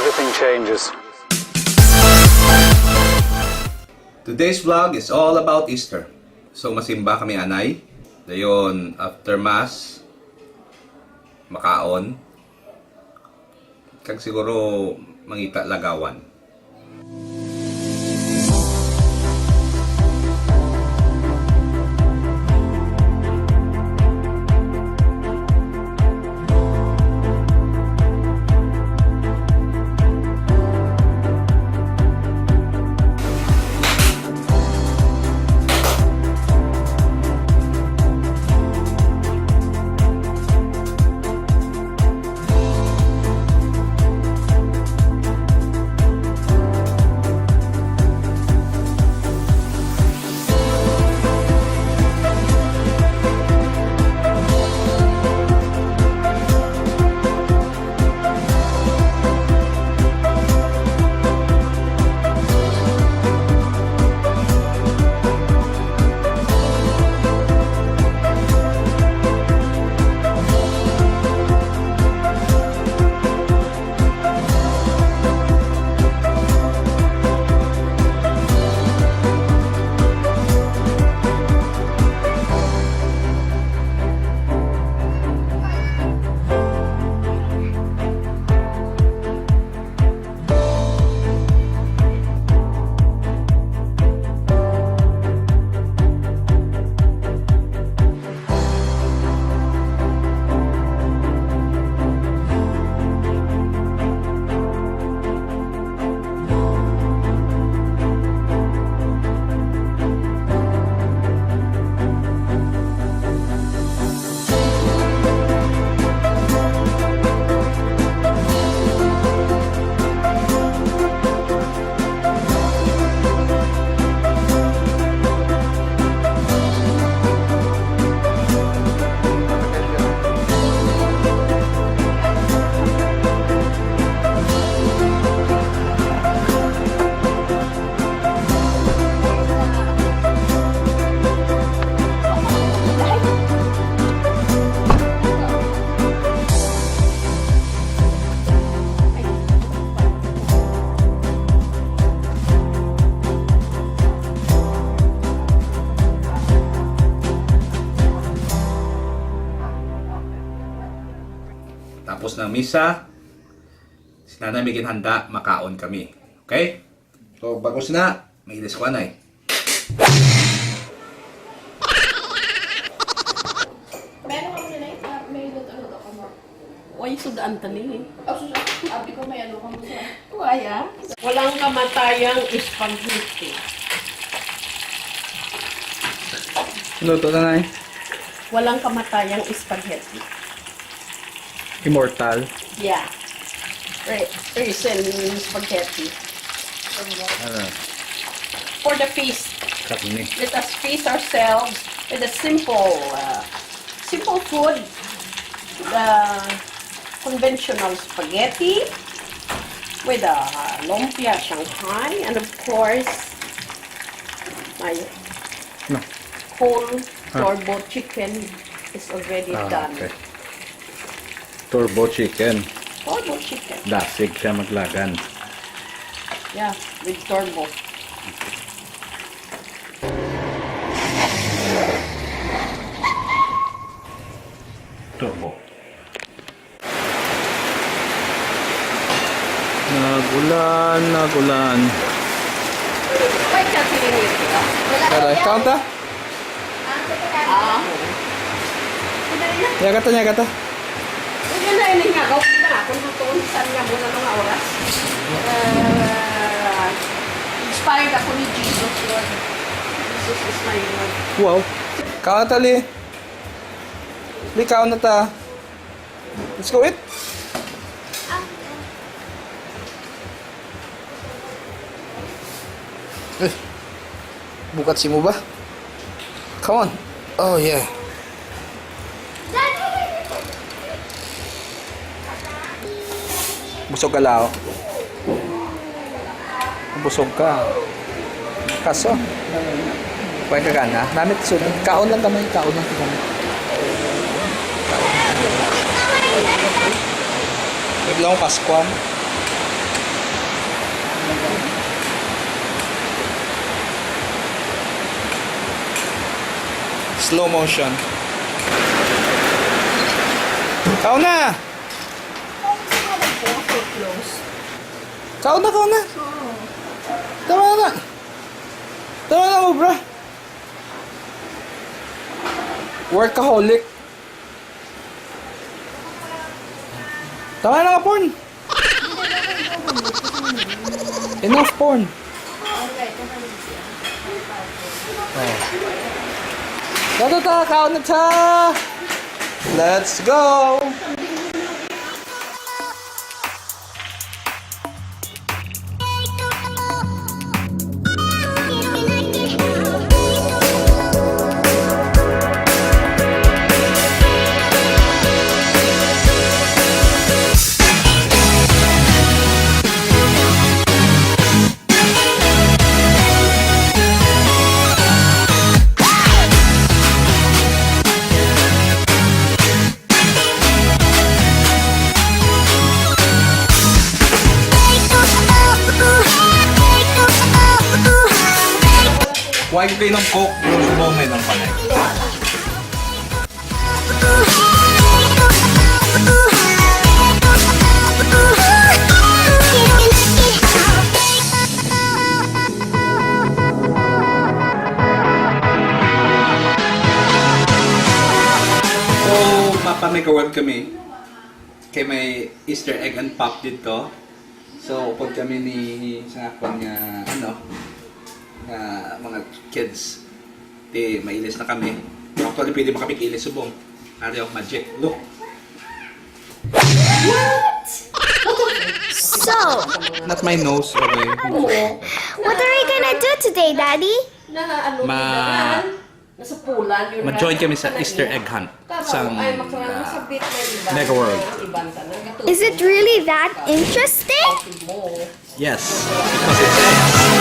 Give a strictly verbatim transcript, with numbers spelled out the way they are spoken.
Everything changes. Today's vlog is all about Easter. So, masimba kami anay. Dayon, after Mass, makaon. Kag siguro mangita lagawan. Tapos ng misa, si Nanay may ginhanda, makaon kami. Okay? So, bagos na, may ilis ko, anay. Meron kami na yun, ah, may luto-luto ka mo. Why sud-an tani? Oh, sus-, abi ko may ano ka mo sa Why, ah? Walang kamatayang spaghetti. Luto na, Nay. Walang kamatayang spaghetti. Immortal. Yeah. Re-, risen spaghetti. Ano? For the feast, Karne. Let us feast ourselves with a simple, uh, simple food, the conventional spaghetti with a lumpia Shanghai, and of course, my No. whole Ah. turbo chicken is already Ah, done. Okay. Turbo chicken. Turbo chicken. Dasig siya maglagan. Yeah, with turbo. Turbo. Nagulan, nagulan. Wait, sa siling yun, di ba? Wala Tara, yan. Count, ah. Ah. Yaga ta, yaga ta. Hindi na, hindi nga. Ako na, kung tutuon, saan nga muna mga oras? Ah, inspired ako ni Jesus, Lord. Jesus is my Lord. Wow. Kaon ta, Li. Li, kaon na ta. Let's go eat. Eh, bukat si mo ba? Come on. Oh, yeah. Busog ka, Lao? Busog ka. Kaso, kuha ka gana. Namit sud. Kaon lang kami, kaon lang kami. Wait lang, Pascual. Slow motion. Kaon na! Kaon na, kaon na! Tama na! Tama na mo, bro! Workaholic! Tama na nga porn! Enough porn! Oh. Dato ta, kaon na ta! Let's go! Why kayo ng Coke? Yung sumomay ng panay. So, mapa-Mega World kami. Kay may Easter egg hunt dito. So, upod kami ni sa akon nga, ano, nga mga kids. Ti, mailis na kami. Actually, pwede ba kami ilis subong? Ari, oh, magic. Look. So, Not my nose, okay. What are we gonna do today, Daddy? Na ano, Ma- na, nasa pulan yun. Ma-join kami sa Easter egg hunt sang, Ay, makarang ah, sa bit na iba. Mega World. Iban ka na. Is it really that interesting? Mo. Yes, because it's